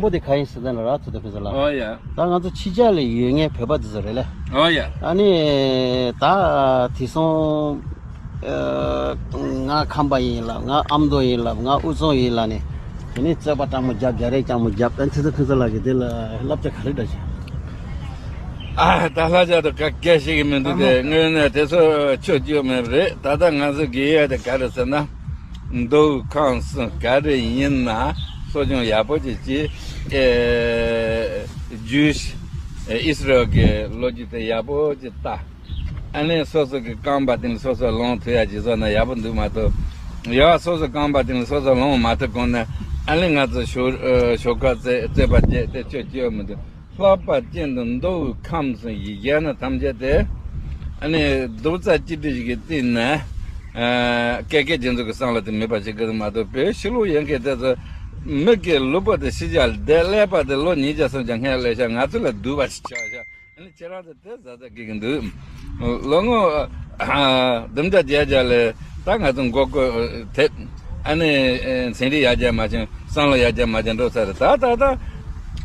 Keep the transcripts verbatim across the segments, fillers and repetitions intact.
པོ་དེ་ག་ཡིན་ཟེར་ན་ར་ཚོ་དེ་ཕུན་ཚོགས་ལགས། ཨོ་ཡ། ད་ང་ཚོ་ཕྱི་རྒྱལ་ལ་ཡོད་མཁན་བོད་པ་དེ་ཚོ་རེད་ལེ། ཨོ་ཡ། ཨ་ནི་ད་དེ་སོང་ང་ཁམས་པ་ཡིན་ལབ། ང་ཨ་མདོ་ཡིན་ལབ། ང་དབུས་གཙང་ཡིན་ལབ་ནས། དེ་ནས་རྩོད་པ་སྤྲང་མོ་རྒྱབ། རྒྱ་རས་རྐྱང་མོ་རྒྱབ། ཨ་ཚོ་དེ་ཕུན་ཚོགས་ལགས་ཀྱིས་དེ་ལ་བསླབ་བྱ་ག་རེ་འདྲ་བྱས། ཨ་ད་ལྷ་ཅག་ཏུ་ག་སྐད་ཤེས་ཀྱི་མི་འདུག་སྟེ། དངོས་གནས་དེ་ཚོ་ཆོས་བརྒྱུད་མེད་པ་རེད། ད་ལྟ་ང་ཚོ་དགོས་ཡ་དེ་ག་རེ་ཟེར་ན། མདོ་དབུས་ཁམས་གསུམ་ག་རེ་ཡིན་ན་གསོ་སྐྱོང་ཡག་པོ་ཅིག་བྱེད། ཨེ་རྒྱུས་ཨེ་ཨིས་ར་ཨེལ་གྱི་ལོ་རྒྱུས་དེ་ཡག་པོ་ཅིག་ལྟ། ཨ་ནི་སོ་སོ་གི་རྐང་པ་སྟེང་ལ་སོ་སོ་ལངས་ཐུབ་ཡ་ཅིག་བཟོ་ན་ཡག་པོ་འདུག་མ་གཏོགས། ཡ་སོ་སོ་རྐང་པ་སྟེང་ལ་སོ་སོ་ལངས་མ་ཐུབ་གོང་ནས་ཨ་ནི་ང་ཚོ་ཞོགས་ཨེ་ཞོགས་ཁ་རྩེ་རྩེད་པ་བྱས་ཏེ་ཆོས་བྱེད་ཡ་མི་འདུག། ལྷག་པར་ཅན་དུ་མདོ་དབུས་ཁམས་གསུམ་ཡིག་བརྒྱ་ན་ཐམས་ཅད་དེ། ཨ་ནི་རྡོག་རྩ་གཅིག་སྒྲིལ་ཞིག་གི་སྟེང་ནས། ཨ་ཀྱེ་ཀྱེ་རྒྱ་མཚོ་གི་བསམ་བློ་དེ་མེད་པ་ཞིག་གི་མ་གཏོགས། བོད་ཕྱི་ལོགས་ཡན་གྱི་དེ་ཚོ་མི་གི་ལུས་པོ་དེ་ཕྱི་རྒྱལ་བསྡད་ཀླད་པ་དེ་ལོ་ཉིས་བརྒྱ་སུམ་བརྒྱ་སྔོན་ལ་ཤ་ང་ཚོ་ལ་སྡུག་པ་ཞིག་ཆགས་ཤག། ཨ་ནི་ཁྱེད་རང་ཚོ་དེ་ཟ་ཟ་གི་གི་འདུག། ལོ་ངོ་བདུན་བརྒྱ་བརྒྱད་བརྒྱ་ལས་ད་ང་ཚོ་མགོ་སྐོར་ཐེབས། ཨ་ནི་ཚན་རིག་ཡར་རྒྱས་མ་བྱུང་། བསམ་བློ་ཡར་རྒྱས་མ་བྱུང་འགྲོ་ཚར་རེད། ད་ད་ད་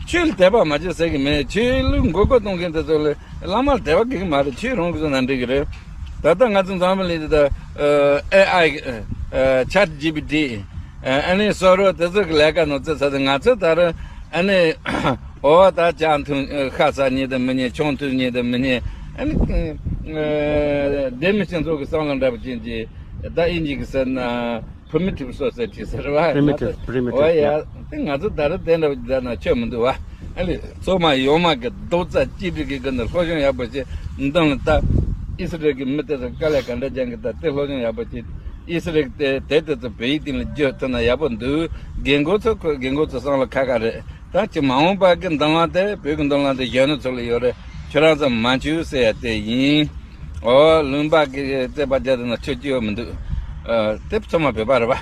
ཆོས་ལ་དད་པ་མ་བྱེད་ཟེར་གི་མེད། ཆོས་ལུགས་མགོ་སྐོར་གཏོང་མཁན་དེ་ཚོ་ལ་བླ་མ་ལ་དད་པ་དགོས་གི་མ་རེད། ཆོས་རང་གི་བཟོ་ན་འགྲིག་གི་རེད། ད་ལྟ་ང་ཚོ་འཛམ་བུ་གླིང་འདི་ད་ཨེ་ཨའི་ཆེ་ཊི་ཇི་པི་ཊི་ཨ་ནི་གསོག་རོགས་དེ་ཚོ་གི་ལས་ཀ་ནང་རྩེ་ཚ་དེ། ང་ཚོ་ད་རུང་ཨ་ནི་འོ་ད་ཇ་འཐུང་ཤ་ཟ་ཉན་དང་མི་ཉན། ཆང་འཐུང་ཉན་དང་མི་ཉན། ཨ་ནི་ལྡེ་མིག་སྤྱི་ཚོགས་ཀྱི་བསམ་བློ་འདྲ་པོ་ཅན་གྱི། ད་ཨིན་ཇི་གི་ཟེར་ན་པི་རི་མི་ཊིབ་སོ་སའི་ཊི་ཟེར་བ། Primitive, primitive, འོ་ཡ། yeah. དེ་ང་ཚོ་ད་རུང་དེ་འདྲ་པོ་ཅིག་ད་ན་ཆོས་མི་འདུག་བ། ཨ་ནི་ཚང་མ་ཡོང་མ་གི་རྡོག་རྩ་གཅིག་སྒྲིལ་གྱི་སྒོ་ནས་སློབ་སྦྱོང་ཡག་པོ་བྱེད། མདུན་ལ་ལྟ། ཨི་སི་རལ་གྱི་མི་དེ་ཚོ་དཀའ་ལས་ག་འདྲ་རྒྱག་གི། ད་དེ་སློབ་སྦྱོང་ཡག་པོ་བྱེད། ཨི་སི་རལ་དེ་དེ་དེ་ཚོ་བོད་ཡིག་སྟེང་ལ་བསྒྱུར་ཐུབ་ན་ཡག་པོ་འདུག། རྒན་རྒོན་ཚོ་ཁོ་རྒན་རྒོན་ཚོ་བསམ་བློ་ཁ་ཁ་རེད། ད་ཅི་མ་འོངས་པ་གི་མདུན་ལམ་དེ། བོད་ཀྱི་མདུན་ལམ་དེ་གཞོན་ནུ་ཚོ་ལ་ཡོད་རེད། ཁྱོད་རང་ཚོ་མ་འཆུག་ཟེར་ཡ་དེ་ཡིན། འོ་ལུང་པ་གི་རྩེད་པ་རྒྱག་དེ་ན་ཆོས་སྐྱིད་པོ་མི་འདུག། ཨ་དེ་ཚང་མ་བོད་པ་རེད་པ།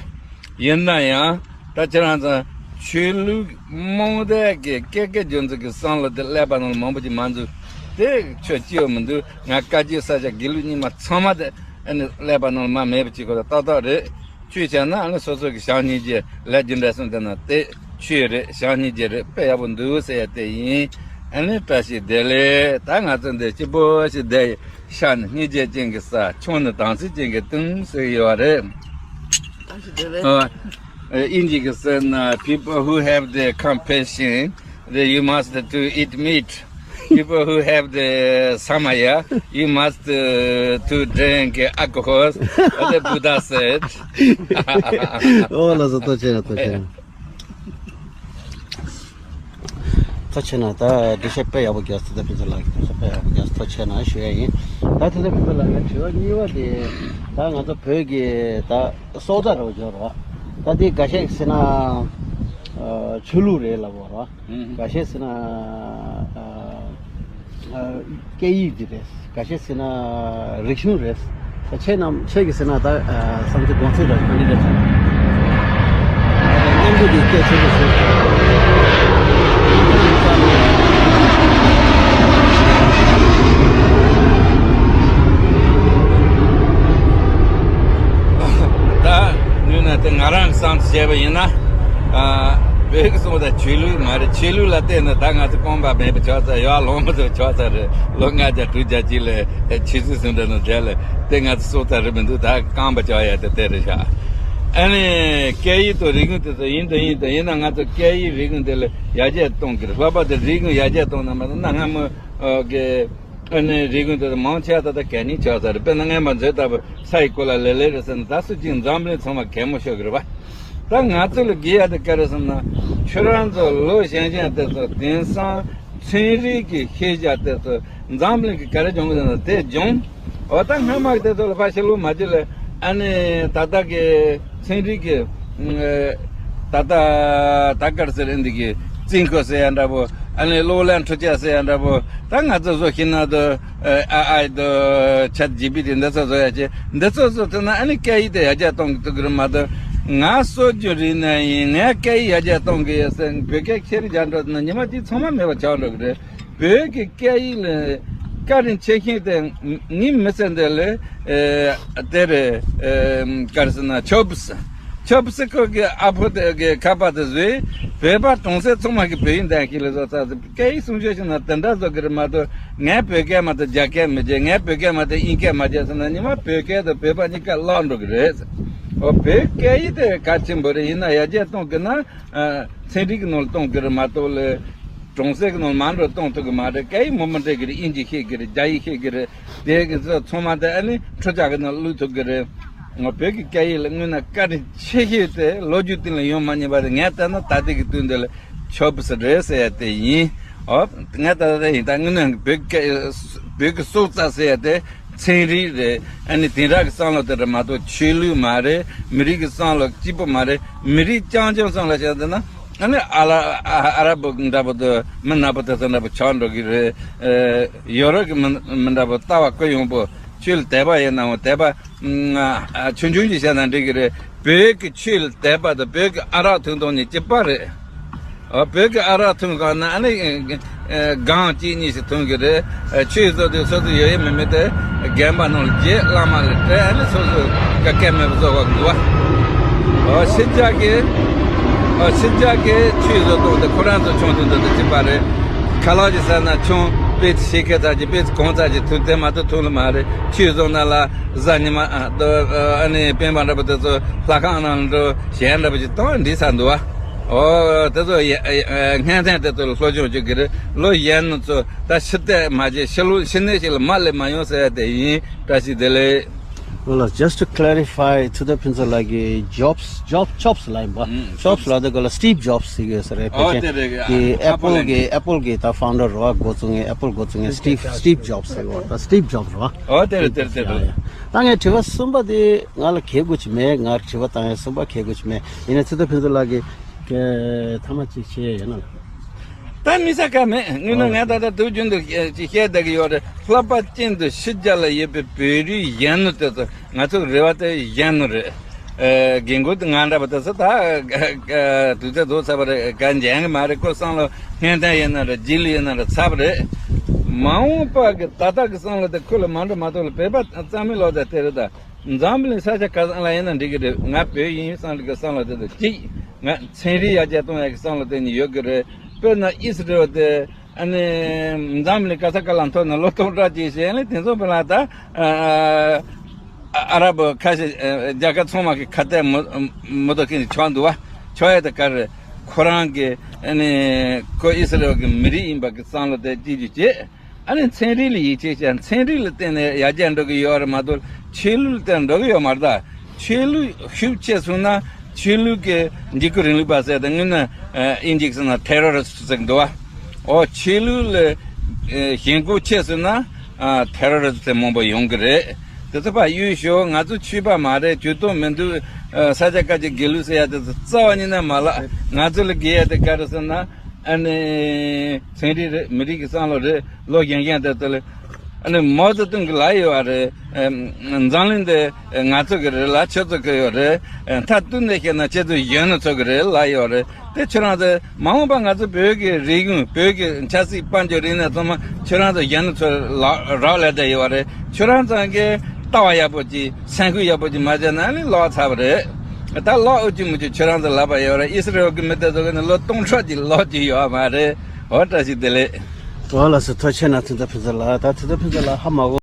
ཡིན་ན་ཡང་ད་ཁྱེད་རང་ཚོ་ཆོས་ལུགས་རྨོངས་དད་ཀྱི་ཀྱེ་ཀྱེ་རྒྱ་མཚོ་གི་བསམ་བློ་དེ་ཀླད་པ་ནང་ལ་མང་པོ་ཅིག་མ་འཛུལ། དེ་ཆོས་སྐྱིད་པོ་མི་འདུག། ང་བཀའ་བརྒྱུད་ས་སྐྱ་དགེ་ལུགས་རྙིང་མ་ཚང་མ་དེ་ཨ་ནི་ཀླད་པ་ནང་ལ་མ་མེད་པ་བྱེད་དགོས། ད་ཏག་ཏག་རེད། ཆོས་བྱས་ན་ཨ་ནི་སོ་སོ་གི་བྱམས་སྙིང་རྗེ་ལས་རྒྱུ་འབྲས་གསུམ་ལྡན་ན་དེ་ཆོས་རེད། བྱམས་སྙིང་རྗེ་རེད། དཔེ་ཡག་པོ་འདུག་ཟེར་ཡ་དེ་ཡིན། ཨ་ནི་བཀྲ་ཤིས་བདེ་ལེགས། ད་ང་ཚོ་འདི་སྐྱིད་པོ་ཞིག་བསྡད་ཡོད། ཤ་ནི་སྙིང་རྗེ་ཅན་གྱི་ཟ། ཆང་ནི་དྭངས་བསིལ་ཅན་གྱི་འཐུང་ཟེར་གྱི་ཡོད་རེད། བཀྲ་ཤིས་བདེ་ལེགས། ཨ་ཨིན་ཇི་གི་ཟེར་ན། People who have the compassion, they, you must to eat meat. People who have the samaya, you must uh, to drink alcohol. What the Buddha said. ཨོ་ལགས་སོ། ཐུགས་རྗེ་ཆེ། ཐུགས་རྗེ་ཆེ། ཐུགས་རྗེ་ཆེ་གནང་། ད་འགྲེལ་བཤད་དཔེ་ཡག་པོ་རྒྱག་སོང་། ད་ཕུན་ཚོགས་ལགས་ཀྱིས་འགྲེལ་བཤད་དཔེ་ཡག་པོ་རྒྱག་སོང་། ཐུགས་རྗེ་ཆེ་གནང་ཞུ་ཡ་ཡིན། ད་ཐུན་ཚོད་ཕུན་ཚོགས་ལགས་ཀྱི་དྲི་བ་གཉིས་པ་དེ། ད་ང་ཚོ་བོད་ཀྱི་ད་སྲོག་རྩ་རེད་པ། ཇོ་རེད་པ། ད་དེ་འགའ་ཤས་ཟེར་ན་ཆོས་ལུགས་རེད་ལབ་པ་རེད་པ། འགའ་ཤས་ཟེར་ན་སྐད་ཡིག་འདི་རེད། འགའ་ཤས་ཟེར་ན་རིག་གཞུང་རེད། ད་ཁྱེད་རྣམས་ཁྱེད་ཀྱིས་ཟེར་ན་ད་བསམ་ཚུལ་དགོངས་ཚུལ་རེད། ག་འདྲ་རེད་ཟེར་ན། སྙན་པོ་འདི་སྐད་ཆེན་པོ་ཞིག། ད་ནུས་ན་དེ་ང་རང་གི་བསམ་ཚུལ་བཤད་པ་ཡིན་ན། ཨ་བོད་ཀྱི་སྲོག་ད་ཆོས་ལུགས་མ་རེད། ཆོས་ལུགས་ལ་བལྟས་ན་ད་ང་ཚོ་རྐང་པ་མེད་པ་ཆགས་ཚར། ཡར་ལོང་མ་ཐུབ་ཆགས་ཚར་རེད། ལོ་ལྔ་བརྒྱ་དྲུག་བརྒྱ་ཅིག་ལ་ཆོས་སྲིད་ཟུང་འབྲེལ་ནང་བསྡད་ལ། དེ་ང་ཚོ་སྲོག་རྩ་རེད་མི་འདུག། ད་རྐང་པ་ཆགས་ཡ་དེ་དེ་རེད་ཤག། ཨ་ནི་སྐད་ཡིག་དང་རིག་གཞུང་དེ་ཚོ་ཡིན་དང་ཡིན་དང་། ཡིན་ན་ང་ཚོ་སྐད་ཡིག་རིག་གཞུང་དེ་ལ་ཡར་རྒྱས་གཏོང་གི་རེད། ལྷག་པར་དུ་རིག་གཞུང་ཡར་རྒྱས་གཏོང་ན་མ་གཏོགས་གནའ་སྔ་མོ་གི་ཨ་ནི་རིག་གཞུང་དེ་ཚོ་མང་ཆེ་བ་ད་ལྟ་གད་སྙིགས་ཆགས་ཚར་རེད། དཔེར་ན་སྔོན་མ་མཛོད་ལྟ་བུ་ས་ཡི་གོ་ལ་ལེབ་ལེབ་རེད་ཟེར་ན། ད་སུ་གཅིག་འཛམ་གླིང་ཚང་མ་གད་མོ་ཤོར་གི་རེད་པ། ད་ང་ཚོ་ལ་དགོས་ཡ་དེ་ག་རེ་ཟེར་ན། ཁྱོད་རང་ཚོ་ལོ་གཞོན་གཞོན་དེ་ཚོ་དེང་སང་ཚན་རིག་གི་ཤེས་བྱ་དེ་ཚོ་འཛམ་གླིང་གི་ག་རེ་སྦྱོང་གི་འདུག་ན་དེ་སྦྱོང་། འོ་ད་སྔ་མ་དེ་ཚོ་ལ་ཕར་ཕྱི་ལོགས་མ་བྱེད་ལ། ཨ་ནི་ད་ལྟ་གི་ཚན་རིག་གི་ད་ལྟ་ད་ག་རེ་ཟེར་འདི་གི་རྩིས་འཁོར་ཟེར་ཡ་འདྲ་པོ། ཨ་ནི་གློག་ཀླད་འཕྲུལ་ཆས་ཟེར་ཡ་འདྲ་པོ། ད་ང་ཚོ་བཟོ་ཤེས་ན་དུ་ཨེ་ཨའི་དུ་ཆེ་ཊི་ཇི་པི་ཊི་འདི་ཚོ་བཟོ་ཡ་ཆེ། འདི་ཚོ་བཟོ་ཐུབ་ན་ཨ་ནི་སྐད་ཡིག་དེ་ཡར་རྒྱས་གཏོང་གི་ཐུབ་ཀྱི་རེད་མ་གཏོགས། ང་སྲོལ་རྒྱུན་རིག་གནས་ཡིན། ངས་སྐད་ཡིག་ཡར་རྒྱས་གཏོང་གི་ཡོད་ཟེར་བོད་སྐད་ཁྱེར་རྒྱག་འགྲོ་ཐུབ་ན་ཉི་མ་གཅིག་ཚང་མ་མེད་པ་ཆགས་འགྲོ་གི་རེད། བོད་ཀྱི་སྐད་ཡིག་ལ་བཀའ་དྲིན་ཆེ་ཤོས་དེ་ངའི་མི་ཚེ་འདི་ལ་ཨེ་དེ་རེད། ཨེ་ག་རེ་ཟེར་ན་ཆོབ་སི། ཆབ་སྲིད་ཁོ་གི་ཨ་ཕོ་དེ་གི་ཁ་པར་དེ་བཟོས། བོད་པ་གྲོང་གསེབ་ཚང་མ་གི་བོད་ཡིག་འདང་ཁྱེར་ལ་བཟོ་ཚར། སྐད་ཡིག་སྲུང་སྐྱོབ་བྱས་ན་དེ་འདྲ་བཟོ་གི་རེད་མ་གཏོགས། ངས་བོད་སྐད་མ་གཏོགས་རྒྱ་སྐད་མི་བརྗེད། ངས་བོད་སྐད་མ་གཏོགས་དབྱིན་སྐད་མ་བརྗེད་ཟེར་ན། ཉི་མ་བོད་སྐད་དང་བོད་པ་གཉིས་ཀ་བརླག་འགྲོ་གི་རེད། འོ། བོད་སྐད་ཡིག་དེ་གལ་ཆེན་པོ་རེད། ཡིན་ན་ཡར་རྒྱས་གཏོང་དགོས་ན། ཨ། ཚན་རིག་གི་ནང་ལ་གཏོང་དགོས་རེད་མ་གཏོགས་ལ། གྲོང་གསེབ་ཀྱི་ནང་ལ་མང་འགྲོ་གཏོང་ཐུབ་ཀྱི་མ་རེད། སྐད་ཡིག་མང་པོ་འདྲེས་ཀྱི་རེད། དབྱིན་ཇི་ཤེས་ཀྱི་རེད། རྒྱ་ཡིག་ཤེས་ཀྱི་རེད། དེ་གི་ཚོ་ཚང་མ་དེ་ཨ་ནི་འཕྲུལ་ཆས་ཀྱི་ནང་བླུགས་ཐུབ་ཀྱི་རེད། ང་བོད་ཀྱི་སྐད་ཡིག་ལ་དངོས་གནས་བཀའ་དྲིན་ཆེ་ཤོས་དེ་ལོ་རྒྱུས་སྟེང་ལ་ཡོང་མ་མྱོང་བ་རེད། ངས་ལྟ་ན་ད་ལྟའི་གི་དུས་འདི་ལ་ཆོབ་སི་རེད་ཟེར་ཡ་དེ་ཡིན། ཨོ། ངས་ལྟ་ན་དེ་ཡིན། ད་དངོས་གནས་བོད་སྐད། བོད་ཀྱི་སྲོག་རྩ་ཟེར་ཡ་དེ་ཚན་རིག་རེད། ཨ་ནི་དེང་རབས་ཀྱི་བསམ་བློ་དེ་རེད་མ་གཏོགས་ཆོས་ལུགས་མ་རེད། མི་རིགས་ཀྱི་བསམ་བློ་གཅིག་པོ་མ་རེད། མི་རིགས་རྐྱང་རྐྱང་བསམ་བློ་བྱས་ན། ཨ་ནི་ཨ་ལ་ཨ་ཨ་ར་བོ་འདྲ་པོ་དང་མི་ནག་པོ་དེ་ཚོ་འདྲ་པོ་ཆགས་འགྲོ་གི་རེད། ཨེ། ཡོ་རོབ་ཀྱི་མི་མི་འདྲ་པོ་ལྟ་བ་ཀུན་ཡོང་པོ། ཆོས་ལ་དད་པ་ཡོད་ན་འོ། དད་པ་ཨ་ཆུང་ཆུང་ཅིག་བྱས་ན་འགྲིག་གི་རེད། བོད་ཀྱི་ཆོས་ལ་དད་པ་དང་བོད་ཀྱི་ཨ་རག་འཐུང་སྟངས་གཉིས་གཅིག་པ་རེད། ཨ། བོད་ཀྱི་ཨ་རག་འཐུང་ག་ན་ཨ་ནི་ཨེ་སྒང་གཅིག་གཉིས་ཤིག་འཐུང་གི་རེད། ཨ། ཆོས་བཟོ་དུས་སོ་སོ་ཡོད་ཡོད་མེད་མེད་དེ་རྒན་པ་རྣམས་ལ་བརྗེད། བླ་མ་ལ་སྤྲད། ཨ་ནི་སོ་སོ་ག་སྐད་མེད་པ་བཟོ་བ་འདུག་བ། ཨ། ཕྱི་རྒྱལ་གྱི། ཨ། ཕྱི་རྒྱལ་གྱི་ཆོས་བཟོ་སྟངས་དེ་ཁོ་རང་ཚོ་ཆུང་དུས་འདི་དང་གཅིག་པ་རེད། ཁ་ལག་ཅིག་ཟ་ན་ཆུང་། དཔེ་ཆ་ཤེས་ཁ་ཚར་གྱི། དཔེ་ཆ་གོང་ཚར་གྱི་འཐུང་། དེ་མ་གཏོགས་འཐུང་ལ་མ་རེད། ཆོས་བཟོ་ན་ལ་གཟའ་ཉི་མ། ཨ། ཨ་ནི་སྤེན་པ་འདྲ་པོ་དེ་ཚོ་ལྷ་ཁང་ནང་འགྲོ། གཞས་འདྲ་པོ་ཅིག་གཏོང་འགྲིག་ས་འདུག་བ། ཨོ། དེ་ཚོ་ཡ་ཡ་སྔོན་ཐོན་དེ་ཚོ་ལ་སློབ་སྦྱོང་བྱེད་ཀྱི་རེད། ལོ་གཞོན་ནུ་ཚོ་ད་ཕྱི་བལྟས་མ་བྱེད། ཕྱི་ལོགས་ཕྱི་ནས་ཞིག་ལ་མ་སླེབས་མ་ཡོང་ཟེར་ཡ་དེ་ཡིན། བཀྲ་ཤིས་བདེ་ལེགས། Well, just to clarify, ཐུབ་བསྟན་ཕུན་ཚོགས་ལགས་ཀྱིས་ཇོབ་སི། ཇོབ་སི། ཆོབ་སི་ལབ་ཡིན་པ། ཨུམ། ཆོབ་སི་ལབ་དུས་སྐབས་ལ་སི་ཊིབ་ཇོབ་སི་ཟེར་གྱི་ཡོད་ས་རེད། ཕལ་ཨོ། ཆེར་དེ་རེད། དེ་ཨ་ཨེ་པལ་གི། ཨེ་པལ་གི་ད་ཕའུན་ཌར་རེད་བ། འགོ་བཙུགས་མཁན། ཨེ་པལ་འགོ་བཙུགས་མཁན་སི་ཊིབ། སི་ཊིབ་ཇོབ་སི་ཟེར་གྱི་ཡོད་རེད། ད་སི་ཊིབ་ཇོབ་སི་རེད་བ། ཨོ། དེ་རེད། དེ་རེད། དེ་རེད། ད་ངས་དྲི་བ་གསུམ་པ་དེ་ང་ལ་གལ་དགོས་ཀྱི་མེད། ང་དྲི་བ་བཏང་ཡ་གསུམ་པ་གལ་དགོས་ཀྱི་མེད། ཡིན་ན་ཐུབ་བསྟན་ཕུན་ཚོགས་ལགས་ཀྱིས་ཐ་མ་གཅིག་བཤད་ཡ་ཡོད་ན་ལ། ད་མི་ས་ཁ་མེད། དངོས་གནས་ཨོ། ངས་ད་ལྟ་དུས་རྒྱུན་དུ་ཅིག་བཤད་བསྡད་ཀྱི་ཡོད་རེད། ལྷག་པར་ཅན་དུ་ཕྱི་རྒྱལ་ལ་ཡོད་པའི་བོད་རིགས་གཞོན་ནུ་དེ་ཚོ། ང་ཚོའི་རེ་བ་དེ་གཞོན་ནུ་རེད། ཨེ། རྒན་རྒོན་དེ་ང་འདྲ་པོ་དེ་ཚོ་ད་དུས་ཚོད་རྫོགས་ཚར་བ་རེད། ག་འཇོན་གྱི་མ་རེད། ཁོ་བསམ་བློ་སྔོན་ཐོན་ཡིན་ན་རེད། རྗེས་ལུས་ཡིན་ན་རེད། ཚར་བ་རེད། མ་འོངས་པ་གི་ད་ལྟ་གི་བསམ་བློ་དེ་ཁོ་ལ་མ་འགྲོ་མ་གཏོགས་ལ། བོད་པ་རྩ་མེད་ལོག་ད་དེ་རེད། ད་འཛམ་གླིང་ས་ཆ་ག་ས་ལ་ཡིན་ན་འགྲིག་གི་རེད། ང་བོད་ཡིན་བསམ་གི་བསམ་བློ་དེ་དང་གཅིག་ང་ཚན་རིག་ཡར་རྒྱས་གཏོང་ཡག་གི་བསམ་བློ་དེ་གཉིས་ཡོད་གི་རེད། དཔེར་ན་ཨི་སི་རེལ་དེ་ཨ་ནི་འཛམ་གླིང་ག་ས་ག་ལ་འཐོར་ནས་ལོ་སྟོང་ཕྲག་གཅིག་ཞིག་ཨ་ནི་དེ་ཚོ་བོད་ལ་ད་ཨ་ཨ་ར་བོ་ཁ་ཤས་ཨ་རྒྱལ་ཁབ་ཚང་མ་གི་ཁ་གཏད་མི་མི་ཐུབ་མཁན་ཆགས་འདུག་བ། ཆགས་ཡ་དེ་ག་རེ། ཁོ་རང་གི་ཨ་ནི་ཁོ་ཨི་སི་རེལ་གི་མི་རིགས་ཡིན་པ་གི་བསམ་བློ་དེ་གཅིག་གྱུར་བྱེད། ཨ་ནི་ཚན་རིག་ལ་ཡིད་ཆེས་བྱས། ཚན་རིག་ལ་བརྟེན་ནས་ཡར་རྒྱས་འགྲོ་གི་ཡོད་རེད་མ་གཏོགས་ཆོས་ལུགས་ལ་བརྟེན་འགྲོ་གི་ཡོད་མ་རེད། ད་ཆོས་ལུགས་ཤུགས་ཆེ་སོང་ན་ཆོས་ལུགས་ཀྱི་འཇིགས་སྐུལ་རིང་ལུགས་པ་ཟེར་ཏེ། དངོས་གནས་ཨ་ཨིན་ཇིའི་ཟེར་ན་ཐེ་རོ་རི་སི་ཊི་ཟེར་གི་འདུག་བ། ཨོ། ཆོས་ལུགས་ལ་ཨ་ཞེན་ཁོག་ཆེ་སོང་ན་ཨ་ཐེ་རོ་རི་སི་ཊི་དེ་མང་པོ་ཡོང་གི་རེད། དེ་ཚོ་ཕར་གཡུག་ཞོག་ང་ཚོ་ཆོས་པ་མ་རེད། ཇུས་གཏོགས་མི་འདུག་ཨ་ས་ཆ་ཁག་གི་དགེ་ལུགས་ཟེར་ཡ་དེ་ཚོ་རྩ་བ་ཉིད་ནས་མ་ལབ། ང་ཚོ་ལ་དགོས་ཡ་དེ་ག་རེ་ཟེར་ན། ཨ་ནི་ཚན་རིག་རེད། མི་རིགས་ཀྱི་བསམ་བློ་རེད། ལོ་གཞོན་གཞོན་དེ་ཚོ་ལ། ཨ་ནི་མའོ་ཙེ་ཏུང་གིས་ལབ་ཡོད་པ་རེད། ཨ་འཛམ་གླིང་འདི་ང་ཚོ་གི་རེད་ལ། ཁྱོད་ཚོ་གི་ཡོད་རེད། ཨ་མཐའ་གཏུགས་ནས་བཤད་ན་ཁྱེད་ཚོ་གཞོན་ནུ་ཚོ་གི་རེད་ལབ་ཡོད་པ་རེད། དེ་ཁྱོད་རང་ཚོ་མ་འོངས་པ་ང་ཚོ་བོད་ཀྱི་རིག་གཞུང་། བོད་ཀྱི་ཆབ་སྲིད་དཔལ་འབྱོར་རིག་གནས་ཚང་མ་ཁྱོད་རང་ཚོ་གཞོན་ནུ་ཚོ་ལ་རག་ལས་བསྡད་ཡོད་པ་རེད། ཁྱོད་རང་ཚོ་གིས་ལྟ་བ་ཡག་པོ་ཅིག་སེམས་ཁུར་ཡག་པོ་ཅིག་མ་བྱས་ན་ནི་ལོག་ཚར་བ་རེད། ད་ལོག་འུ་ཅུ་མུ་ཅུ་ཁྱོད་རང་ཚོ་ལབ་པ་ཡོད་རེད། ཨི་སི་རེལ་གྱི་མི་དེ་ཚོ་གི་ནི་ལོ་སྟོང་ཕྲག་གཅིག་ལོག་རྒྱུ་ཡོད་མ་རེད། འོ། བཀྲ་ཤིས་བདེ་ལེགས། འོ་ལགས་སོ། ཐུགས་རྗེ་ཆེ་གནང་། ཐུགས་རྗེ་ཆེ་ལགས། ད་ཐུགས་རྗེ་ཆེ་ལགས། ཧ་མ་གོ